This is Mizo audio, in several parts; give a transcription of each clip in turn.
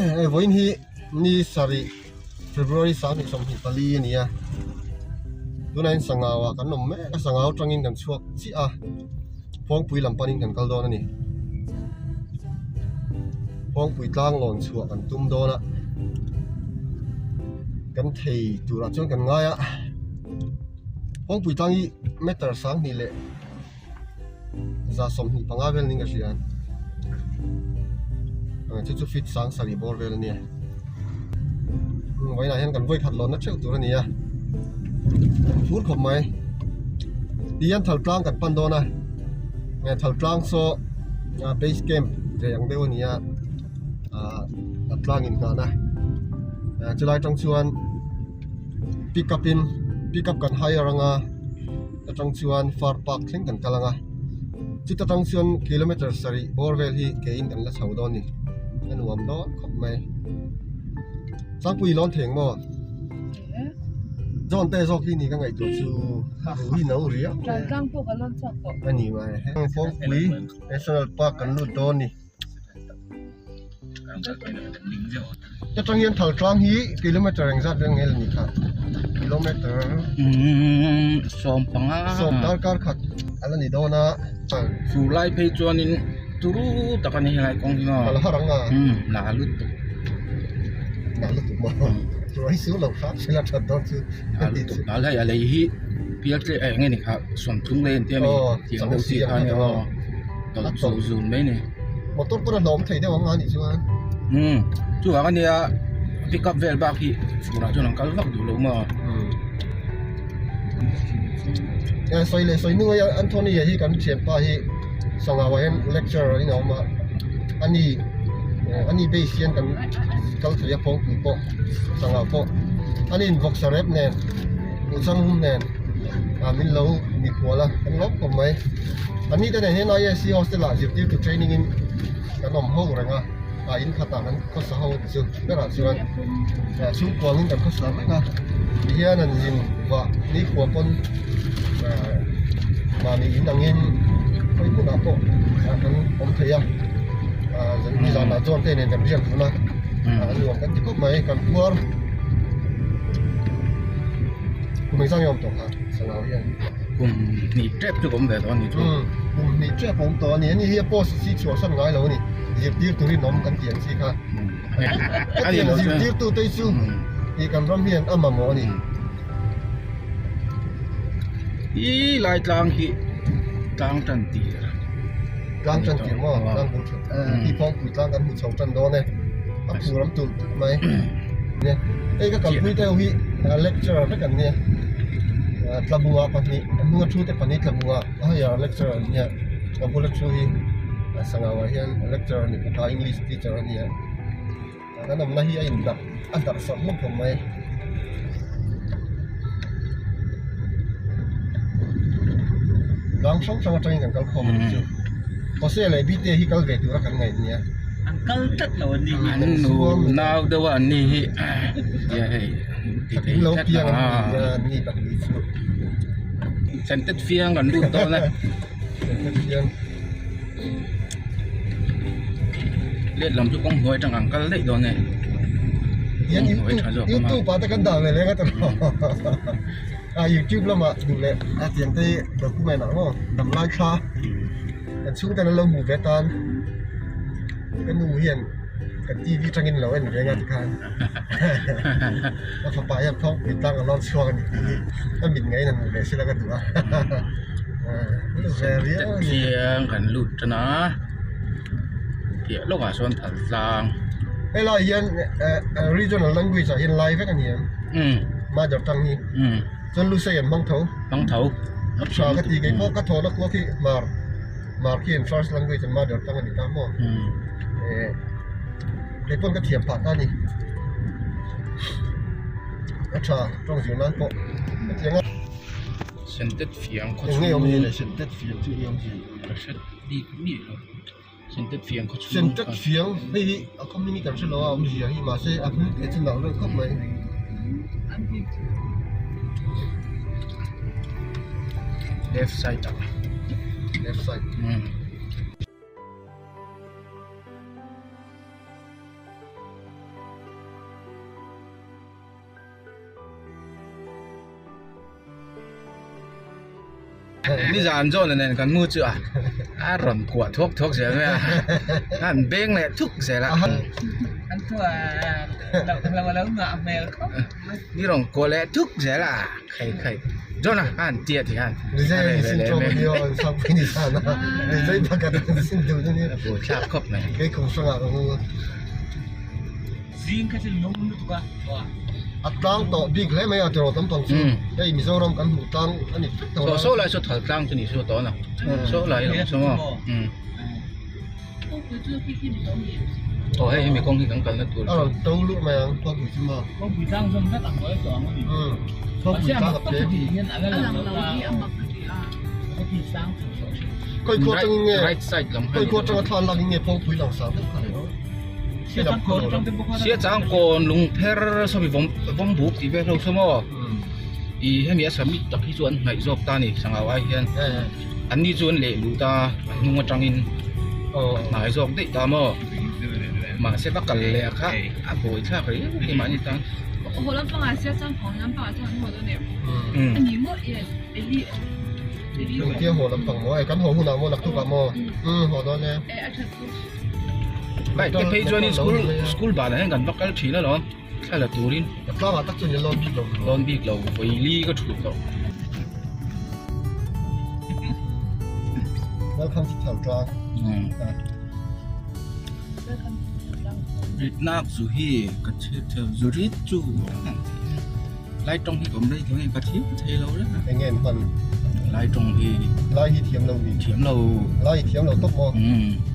Hei vawiin hi ni sarih February 24 a ni a tunah hian sangau ah kan awm mek a sangau atangin kan chhuak chiah a Phawngpui lam panin kan kal dawn a ni Phawngpui tlang lawn chhuah kan tum dawn a kan thei turah chuan kan ngai a Phawngpui tlang hi meter 20 leh 25 vel niin ka hria a chu chu feet 7 bawr vel a nia vawiinah hian kan vawi khat lawnna theuh tur a ni a fur khawp mai tihian thal tlang kan pan dawn a thal tlang saw base camp ve ang deuh a ni a ah a tlang inngahna chulai atang chuan pick up in pick up kan hire anga atang chuan far park thleng kan kal anga chuta tang chuan kilometer sarih bawr vel hi ke in kan la chho dawn a ni a nuam dawn khawp mai Sangpui lawn thei ang maw John te zawk hi ni ka ngaihtuah chu ru hi no riau a ni mai Phawngpui National Park kan lut dawn a ni. Ta tang hian thal tlang hi kilometer engzat vel nge la ni kha kilometer 15 sawm darkar khat a la ni dawn a fur lai phei chuanin turu tak a ni helai kawng hi maw kal har ang a na lutuk na lutuk maw ruai su lo hram sela that dawn chu na lutuk na hei a lei hi pial tle eng nge ni kha sawmthum lei an tia mi tiang deuh chi kha nia aw tawlh zul zul mai a ni. Motor pawn a hlawm thei deuh ang a nih chuan. Umm chuvang ania pick up vel bak hi furah chuan an kal vak duh lo maw. Umm sawi leh sawi nung a Anthony hi kan thianpa hi sangau ah hian lecturer in a awm a ani ani base hian kan kal thei a phawngpui pawh sangau pawh ani in vawksa rep nen buhchang hum nen ah min lo mikhual a kan lawm khawp mai. Ani te nen hian ISC hostel ah zirtirtu training in kan awm ho reng a, ah in khatah kan khawsa ho chu berah chuan ah chhungkuang in kan khawsa reng a, tihian an zin vah nikhua pawn ah mahni in angin khawi hmunah pawh ah kan awm thei a, ah nizanah chuan te nen kan riak dun a, ah a nuam kan ti khawp mai kan puar kum engzah nge awm tawh kha sangau hian. Kum hnih tep chu ka awm ve tawh a ni chu. Kum hnih tep a awm tawh a ni. Ani hi a post si chhuahsan ngai lo a ni. Zirtir turin awm kan tih ang chi kha. Hetiang zirtirtu te chu tih kan ram hian a mamawh a ni. I lai tlang hi tlang tan tir. Tlang tan tir maw? Tlang bul that. Hi phawngpui tlang kan hmu chho tan dawn e. A phur am tulh tulh mai. Hei ka kalpui deuh hi lecturer vek an nia tlabunga pahnih a hnunga thu te pahnih tlabunga a higher lecturer an nia ka bula thu hi sangauah hian lecturer a ni bawk a english teacher a nia kan awmna hi a indarh a darh sawrh hlawm hlawm mai. Tlang hrang hrang atangin kan kal khawm a nih chu Jose leh Bite hi kal ve tura kan ngaih nia. An kal tlat lo an ni hi. An nu nau deuh a an ni hi tia hei ti thei lo tlat piang a an ni pahnih chu. Sentet fiang kan lut dawn a. Sentet fiang. Let lam chu kawng hnuai atang an kal daih dawn e. Hian YouTube YouTube ah te kan dah ve leng a tawh. A YouTube lamah duh leh a tiang te document ah maw damlai thla kan chhungten an lo hmuh ve tan ka nu hian kan TV atangin lo en reng a tikhan ka fapa hian phawngpui tlang a lawn chhuak a ni tih hi ka mit ngeiin an hmu ve sela ka duh a ve riau a ni. Thiang kan lut tan a piah lawkah sawn thal tlang. Helai hian regional language ah hian lai vek a ni em? Mother tongue hi. Chuan Lusei an hmang tho. Hmang tho. A tha ka ti kei pawh ka thawhna khua khi Hmar Hmar khi an first language an mother tongue a ni ta maw. Eh kei pawn ka thiam phah ta a ni. A tha tawng zir nan pawh ka thiam a. Sentet fiang khaw chhung. Eng nge awm hi le sentet fiang chu i awm hi. Ka hre bik miah lo. Sentet fiang khaw chhung. Sentet fiang hei hi a khaw hming hi kan hre lo a awmzia hi mahse a hming te chu nalh reuh khawp mai. Left side ah. Left side. Umm. Nizan John-a nen kan mu chu a a rawn kuah thuak thuak zel mai a, a han beng leh thuk zel a. Ni rawn kuah leh thuk zel a, khai khai John-a a han tia ti khan a reh ve leh mai. A buaithlak khawp mai. A tlang tawh bik hle mai a tiraw tam pang chu hei Mizoram kan hmuh tlang a ni vek tawh a. Saw lai saw thal tlang chu ni saw tawh a saw lai lo saw maw aw hei hemi kawng hi kan kalna tur a rawn to luh mai ang Thawkpui chu maw Thawkpui tlang zawm vek ang ruai tawh ang a ni Thawkpui tlang a phe Khawi khua atangin nge khawi khua atanga thla an lak in nge Phawngpui lang sang deuh kha le. Siachang kawn lungpher sawmi vawm vawm buk tih vel ho saw maw ih hemi a summit tak hi chu an hnaih zawk ta a ni sangau ai hian an ni chu an leh lut a a hnung atangin a hnai zawk daih ta maw mahse va kal leh kha a buai thlak rih rih mahni tan. Engtia haw lampang maw kan haw hunah maw naktukah maw umm haw dawn e. Bike te phei chuanin school school banah hian kan va kal thin alawm thla la turin tlangah tak chuan lawn bik lo lawn bik lo vawi li ka thut tawh Welcome to Thaltlang Ritnak zu hi ka thil thei zu rit chu Lai tawng hi ka awm rei lo nge ka thiam thei lo reng a. Enge an hman? Lai tawng hi. Lai hi thiam lo mi? Thiam lo. Lai hi thiam lo tawp maw?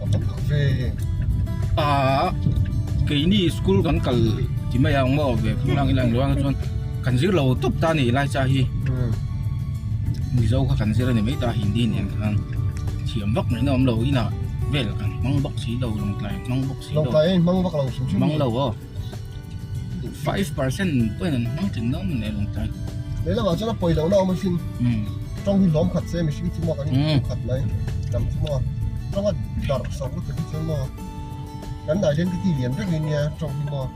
A tam tak ve. A keini school kan kal ti mai ang maw ve khung lang ilang luang chuan kan zir lo tawp ta ni lai cha hi. Mizo kha kan zir a ni mai ta Hindi nen khan thiam vak mai na awm lo inah vel kan hmang bawk si lo lawngtlai hmang bawk si lo. Lawngtlai hi hmang vak lo hrim hrim. Hmang lo aw. 5% pawhin an hmang thin dawn mai lawng tlai. Lehlamah chuan a pawi lohna a awm asin. Tawng hi hlawm khat se mihring chu maw kan inhmu khat mai. Lam chu maw tawng a darh sak lutuk hi chuan maw kan identity lian vek hi nia tawng hi maw.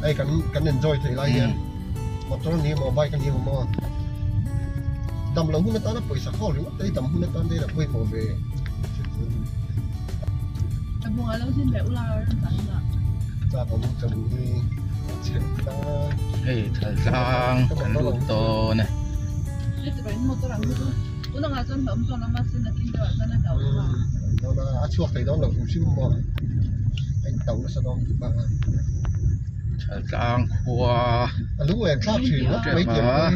Hei kan kan enjoy theih lai hian motor ni emaw bike a ni emaw maw dam loh hun atana pawisa khawl ringawt te hi dam hun atan te hian a pawimawh ve Hei thaltlang kan lut dawn e. A chhuak thei dawn lo hrim hrim maw a in to nasa dawn tuk a. Thaltlang khua. A lunglen thlak thin ngawt mai tiang pawh hi.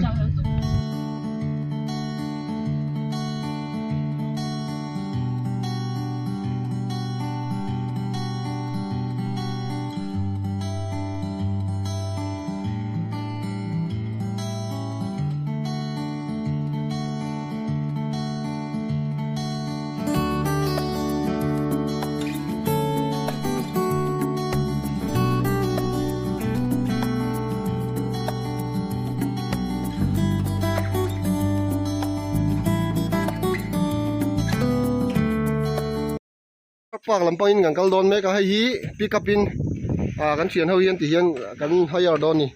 Park lam pangin kan kal dawn mek a hei hi pick up in ah kan thian ho hian ti hian kan hire dawn a ni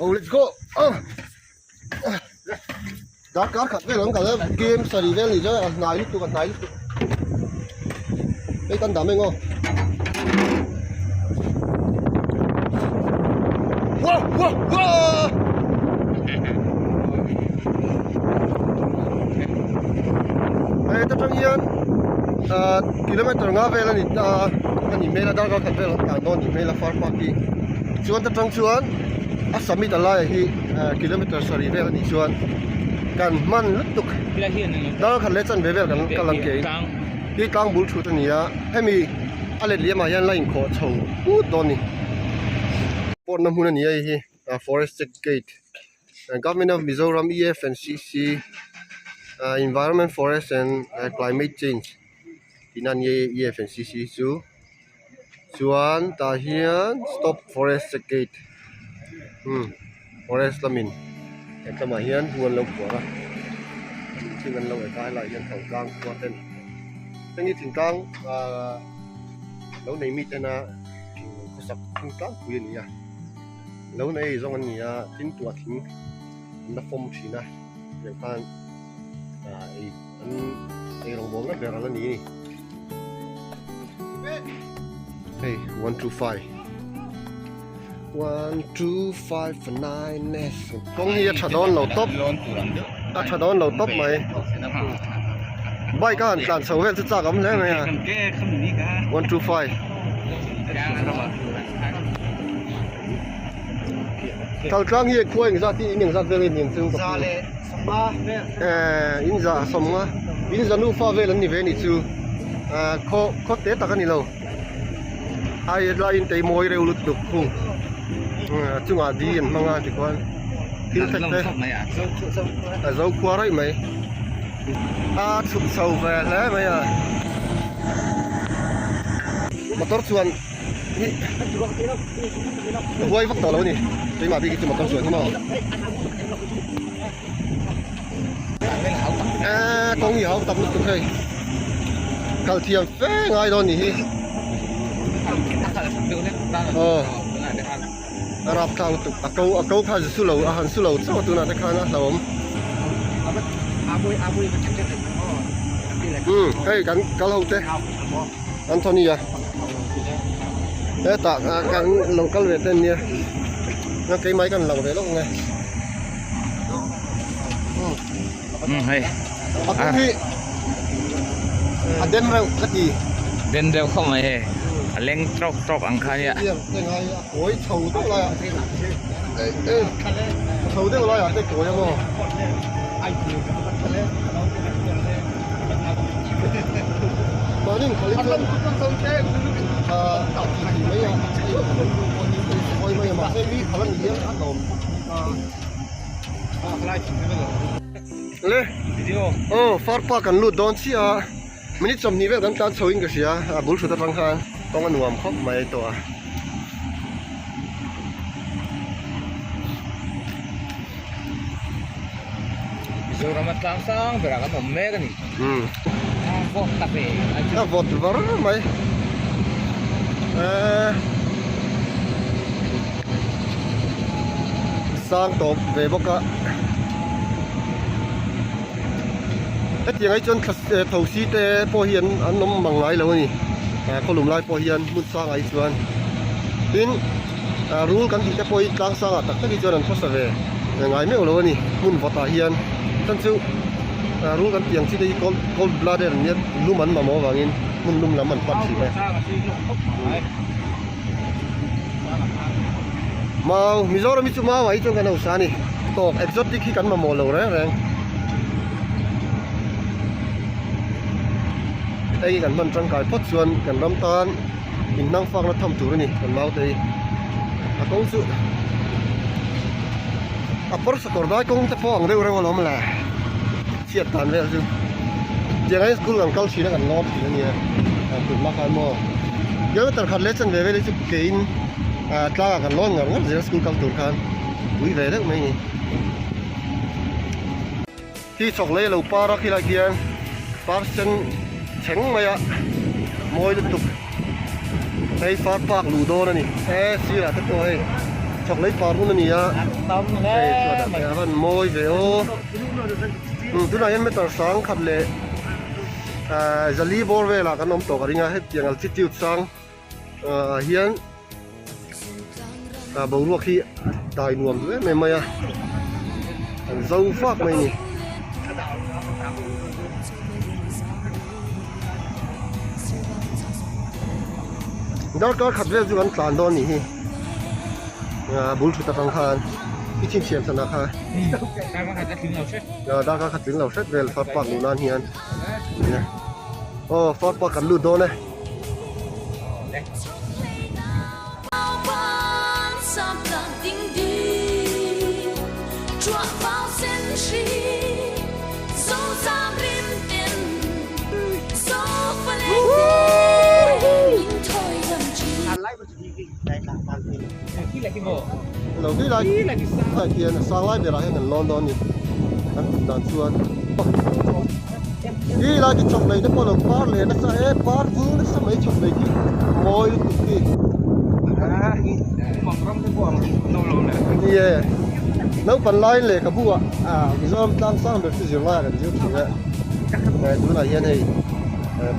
oh let's go ah. Darkar khat vel an kal a game sarih vel nih chuan a hnai lutuk a hnai lutuk hei kan dah mai ang aw Wow wow wow Hei ta tang hian ah kilometer nga vel a ni ta a ni hmel a darkar khat vel an tlan dawn a ni hmel a far park hi chuan ta tang chuan a summit a laiah hi. Kilometer sarih vel anih chuan kan hman lutuk dar khat leh chanve vel kan kal ang ke hi tlang bul thut a ni a hemi a let liamah hian la inkhawh chho put dawn a ni pawt na hmun a ni a hei hi forest check gate government of Mizoram E F and C C environment forest and climate change tihna a ni a E F and C C chu. Chuan tah hian stop forest check gate umm forest lamin hetlama hian hu an lo khuar a thing an lo eka helaiah hian thingtlang khua ten heng hi thingtlang ahh lo nei mi tena khawsak thingtlang pui a ni a. Lo nei zawng an ni a, tin tuah thing an la fawm thin a, tiang khan ah ei an ei rawngbawlna ber a la ni a ni. Hei 125 125 9 S kawng hi a tha dawn lo tawp a tha dawn lo tawp mai bike a han tlan chho vel chu chak awm hle mai a 125 Kal tlang hi khua engzat hi in engzat vel in chu ka eh in za sawmnga in za nufa vel an ni ve anih chu ah khaw khaw te tak a ni lo ai helai in tei mawi reuh lutuk thung a chungah di an hmang a tikhuan thil fek te a zo khua raih mai a chhuk chho ve hle mai a motor chuan. hi huai vak tawh lo a ni keimah bik hi chu motor chuan hi maw eee kawng hi a hau tak lutuk hei kal thiam fe ngai dawn nih hi aw a rap tlang lutuk a ko a ko kha zu lo a han su lo chauh a tunah te khan a hlauhawm umm hei kan kal ho te. Anthony a hetah kan lo kal ve te ania a keimah hi kan lang ve lawk ang e umm hei a kawng hi a den reuh ka ti den deuh khawp mai hei a leng tawk tawk ang kha nia a kawi chho deuh lai ah chho deuh lai ah te kawi a maw. Mahni inkhalh hi chuan a ti thei mai a, a mai a mahse mi khalh a ni hian a hlawm le aw far park kan lut dawn chiah a minute 20 vel kan tlan chho in ka hria a bul thut atang khan kawng a nuam khawp mai tawh a. Mizoram a tlang sang berah kan awm mek a ni. Umm. A vawt tak e. A vawt var mai. Eee. Sang tawp ve bawk a. Hetiang ai chuan thosi te pawh hi an an awm mang ngai lo a ni. Khawlum lai pawh hian hmun sang ai chuan. Tin. Rul kan tih te pawh hi tlang sangah tak tak hi chuan an khawsa ve ngai meuh lo a ni hmun vawtah hian chuan chu rul kan tih ang chi te hi cold cold blooded an nia lum an mamawh avangin hmun lum lam an pan thin e mau Mizoram hi chu mau ah hi chuan kan hausa a ni tawk exotic hi kan mamawh lo reng reng hei kan hman tangkai phawt chuan kan ram tan. In hnang fak na tham tur a ni kan naute hi a kawng chu a pawr sakawr dai kawng te pawh ang deuh reuh alawm le chhiat dan vel chu tiang hian school kan kal thin a kan lawm thin a nia tun hma khan maw kilometer khat leh chanve vel hi chu keiin tlangah kan lawn ngar ngar zel school kal tur khan pui ve deuh mai a ni. Khi chawk lei lo par a khilai khian par sen chheng mai a mawi lutuk hei far park luh dawn a ni e sirah te pawh hei chawk lei par hun a ni a hei chuan ah a van mawi ve aw tunah hian meter sang khat leh ahh zali bawr velah kan awm tawh ka ring a hetiang altitude sang ah hian. Ah boruak hi dai nuam duh em em mai a an zo vak mai a ni. Darkar khat vel chu kan tlan dawn a nih hi ah bul thut atang khan i chhinchhiah chhan ah kha ah darkar khat tling lo hret vel far park luh nan hian aw far park kan lut dawn e. Lo khi lai lai khian a sang lai berah hian kan lawn dawn a ni kan tum dan chuan khi lai chu chawk lei te pawh a lo par leh nasa e par vur nasa mai chawk lei khi mawi lutuk khi. Ni e, naupang laiin lehkhabu ah Mizoram tlang sang ber chu zirlai ah kan zir thin a, tunah hian hei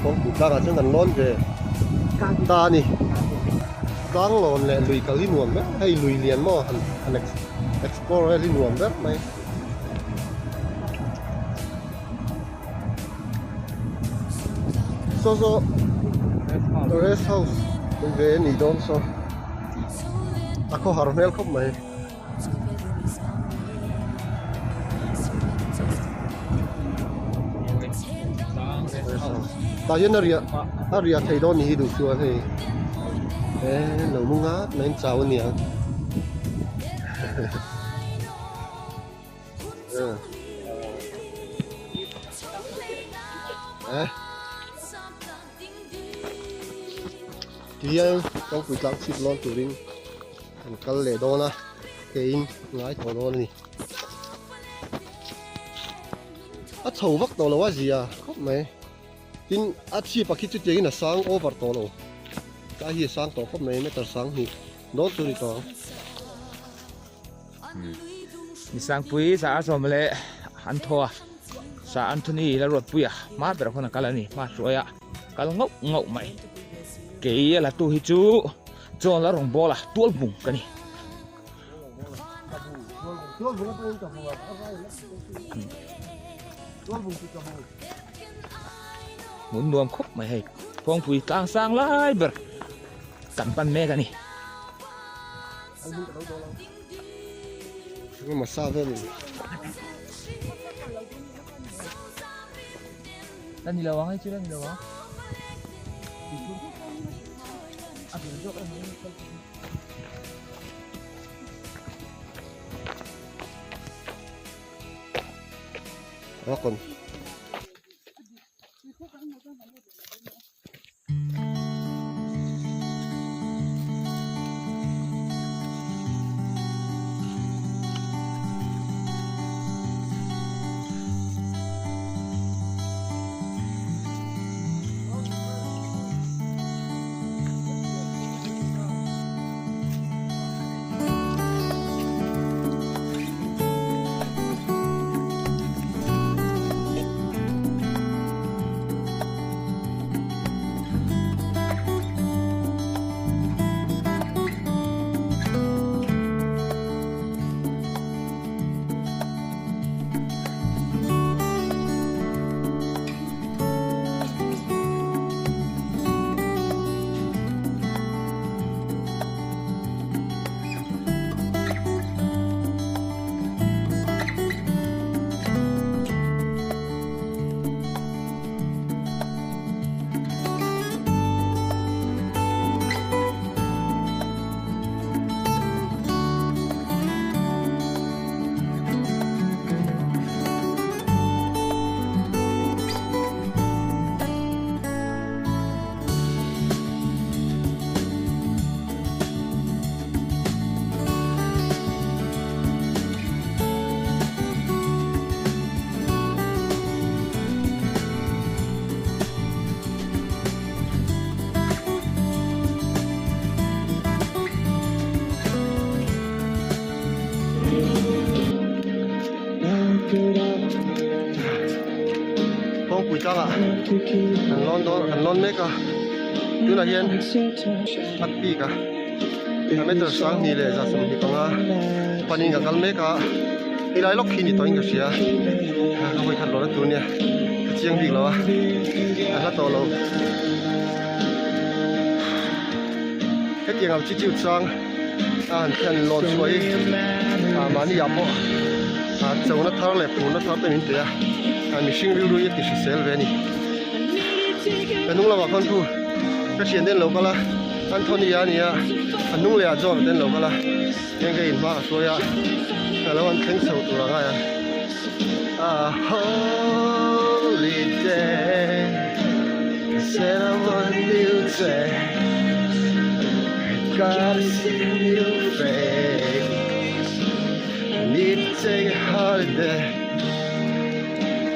kawngpui tlangah chuan kan lawn ve ta a ni. Tlang lawn leh lui kal hi nuam ber, hei lui lian maw han explore vel hi nuam ber mai. Saw saw rest house ve a nih dawn saw a khawhar hmel khawp mai. Tah hian a riah a riah thei dawn nih hi duh chuan hei eh lo mu ngak mai an chau a niang. Tihian kawngpui tlang chhip lawn turin an kal leh dawn a keiin ngai tawh dawn a ni a chho vak tawh lo a zia khawp mai tin a chhip a khi chutiangin a sang over tawh lo tlai hi a sang tawh khawp mai meter sanghnih dawn chu a ni tawh ang. Nisangpui sa a sawm leh an thaw a, sa Anthony la ruatpui a, hma ber khawn a kal a ni, hma hruai a kal ngauh ngauh mai. Kei a la tu hi chu chawn la rawn bawl a, tual bung ka ni. Hmun nuam khawp mai hei, Phawngpui tlang sang lai ber kan pan mek a ni. La ni lo ang hei chu la ni lo ang. A bil zawk em ang. Rakon. Kawngpui tlangah kan lawn dawn kan lawn mek a tunah hian a peak a meter 20 leh 75 panin ka kal mek a helai lawk khi ni tawhin ka hria ka hawi khat lawna tur nia ka chiang bik lo a a hla tawh lo hetiang ang chi chiu chang a han thian lawn chhuah hi ah mahni ah pawh ah chona thar leh phurna thar te min pe a ah mihring rilru hi a ti hrisel ve a ni ka hnung lamah khawn thu ka thian te an lo kal a Anthony a nia a hnung leh ah John te an lo kal a heng ka inhma ka hruai a ka lo an thleng chho tur a ngai a a holy day said I want a new day gotta see a new face need to take a holiday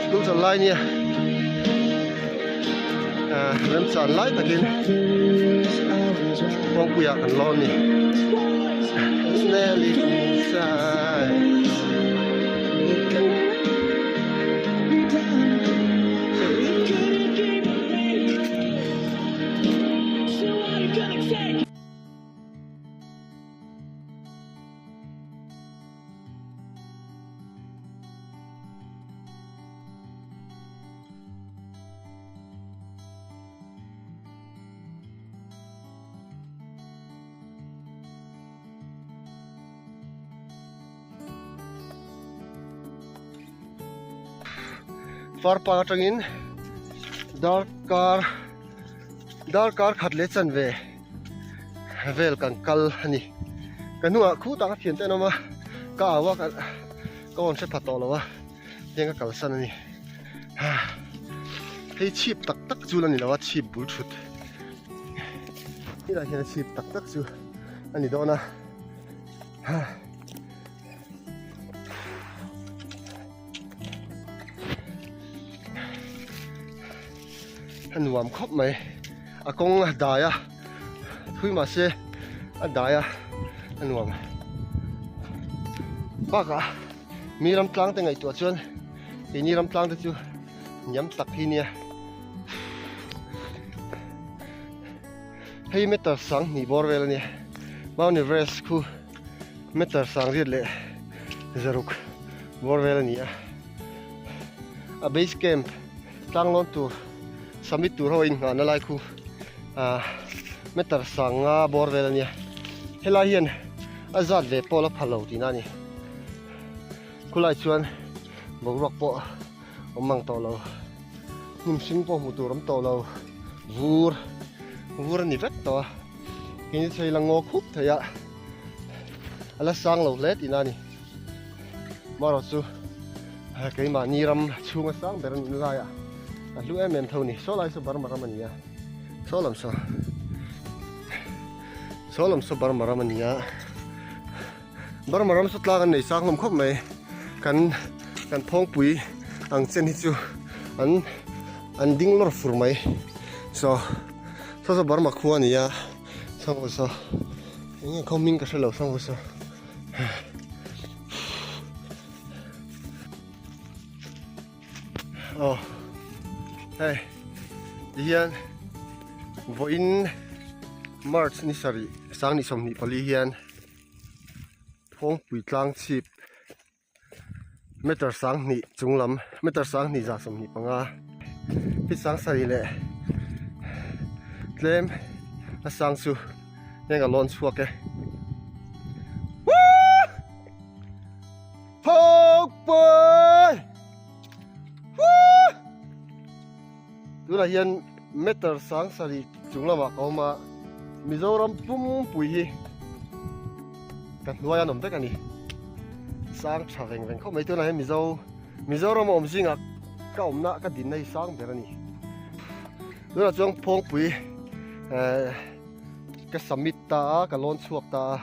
school chawlh lai nia. Remchan lai takin kawngpuiah kan lawn a ni. Farpark atangin darkar darkar khat leh chanve vel kan kal a ni ka hnungah khutah ka thiante an awm a ka au a ka awn hre pha tawh lo a. Heng a kalsan a ni. Hei chhip tak tak chu la ni lo a, chhip bul thut. Helai hian chhip tak tak chu a ni dawn a. A nuam khawp mai. A kawng a dai a, thui mahse a dai a, a nuam. Bakah Mi ram tlang te ngaihtuah chuan keini ram tlang te chu hniam tak hi nia. Hei meter sang hnih bawr vel a nia. Mount Everest khu meter sang riat leh zaruk bawr vel a ni a. A base camp tlang lawn tur summit tur ho a inngahna lai khu ah meter sang nga bawr vel a nia. Helai hian a zat ve pawh la pha lo tihna a ni. Khulai chuan boruak pawh awm mang tawh lo hnim hring pawh hmuh tur awm tawh lo vur vur a ni vek tawh a keini chei la ngaw khup thei a a la sang lo hle tihna a ni marawh chu keimahni ram chhunga sang ber a nih na laiah a hlu em em tho a ni saw lai saw Burma ram a ni a saw lam saw saw lam saw Burma ram a ni a. Burma ram chu tlang an nei sang hlawm khawp mai kan kan phawngpui ang chen hi chu an an ding lawr fur mai saw saw saw Burma khua a ni a saw saw eng nge khaw hming ka hre lo saw saw aw hei tihian vawiin March ni sarih sang ni 24 hian. Phawngpui tlang chhip meter 2000 chung lam meter 20 za 25 feet 70 leh tlem a sang chu heng a lawn chhuak e. Phawngpui! Tunah hian meter 70 chung lamah ka awm a, Mizoram pumpui hi ka hnuai an awm vek a ni. Sang tha veng veng khawp mai tunah hian Mizo Mizoram a awm zingah ka awmna ka dinna hi sang ber a ni. Tunah chuan Phawngpui eh ka summit ta a, ka lawn chhuak ta a,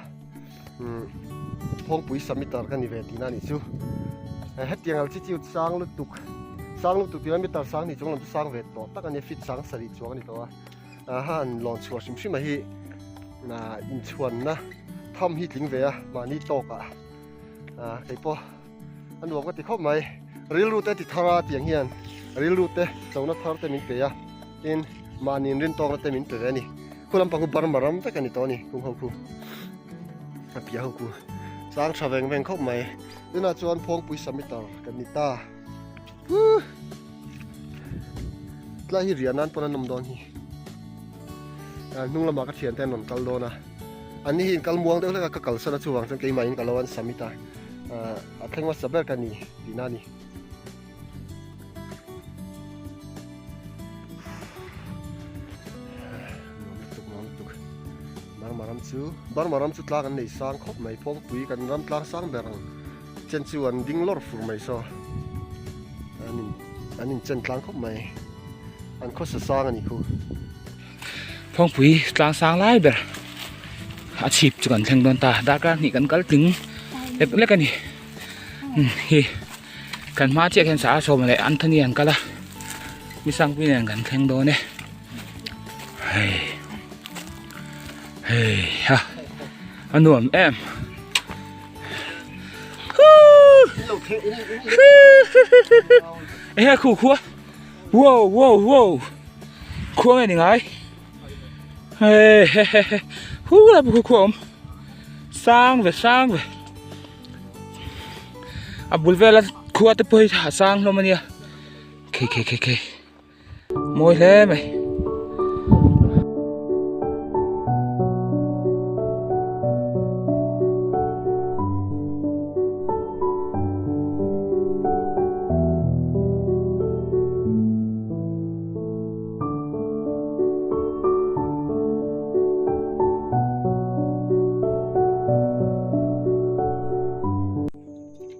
Phawngpui summiter ka ni ve tihna a nih chu. Hetiang altitude sang lutuk sang lutuk tihna meter sang hnih chung lam chu sang ve tawh tak a nia feet 70 chuang a ni tawh a. Aha an lawn chhuah hrim hrim a hi inchhuanna tham hi tling ve a mahni tawkah kei pawh a nuam ka ti khawp mai. Rilru te ti thar a tiang hian rilru te chona thar te min pe a tin mahni in rin tawkna te min pe ve a ni. Khu lampang khu Burma ram vek a ni tawh a ni kung ho khu a piah ho khu sang tha veng veng khawp mai. Tunah chuan Phawngpui Summitter kan ni ta. Woo! Tlai hi riah nan pawn an awm dawn hi. Hnung lamah ka thiante an rawn kal dawn a. An ni hi in kal muang deuh hlek a ka kalsan a chuvang chuan keimah in ka lo an summit a. A thleng hmasa ber ka ni tihna a ni. Nuam lutuk nuam lutuk. Burma ram chu Burma ram chu tlang an nei sang khawp mai Phawngpui kan ram tlang sang ber ang. Chen chu an ding lawr fur mai saw an in an in chen tlang khawp mai an khawsa sang a ni khu. Phawngpui tlang sang lai ber a chhip chu kan thleng dawn ta darkar hnih kan kal tling lek lek a ni hi kan hma chiah khian sa a sawm leh Anthony an kal a mi sangpui nen kan thleng dawn e. Hei hei ha a nuam em. Ehe khu khua wow wow wow khua nge ni ngai he he he he hu la khu khua awm sang ve sang ve a bul vela khua te pawh hi a sang hlawm ania khi khi khi khi mawi hle mai.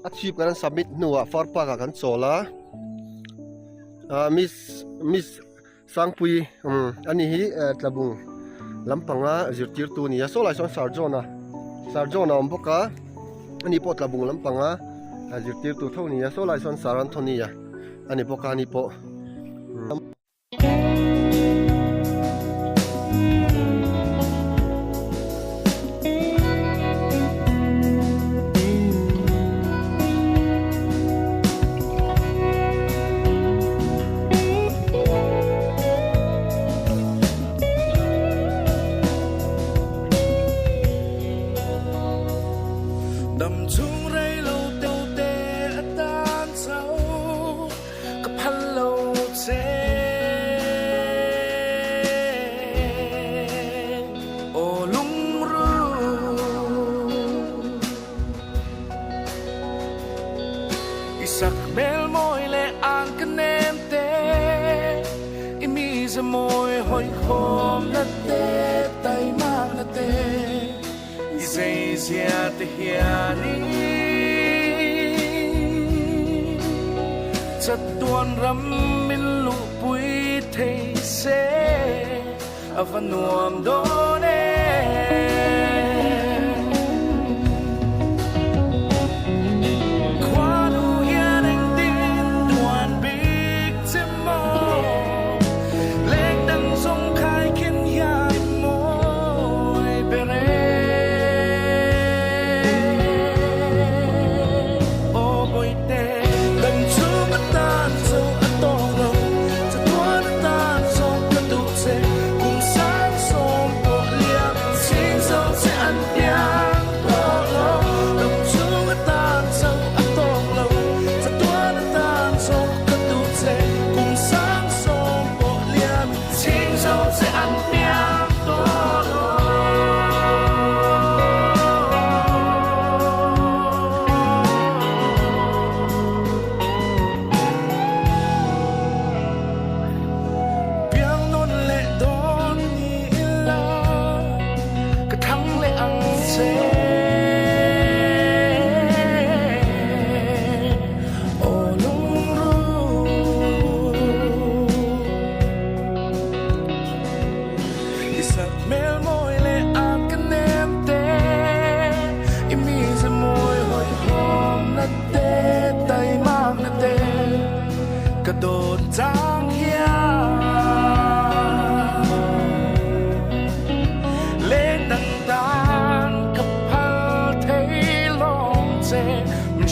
A chhip kan submit hnuah far park ah kan chawl a ah miss miss Sangpui umm ani hi tlabung lampanga zirtirtu a ni a saw lai sawn Sir John a Sir John a awm bawk a ani pawh tlabung lampanga zirtirtu tho a ni a saw lai sawn Sir Anthony a ani bawk a ani pawh.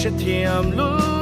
Hrethiam lu.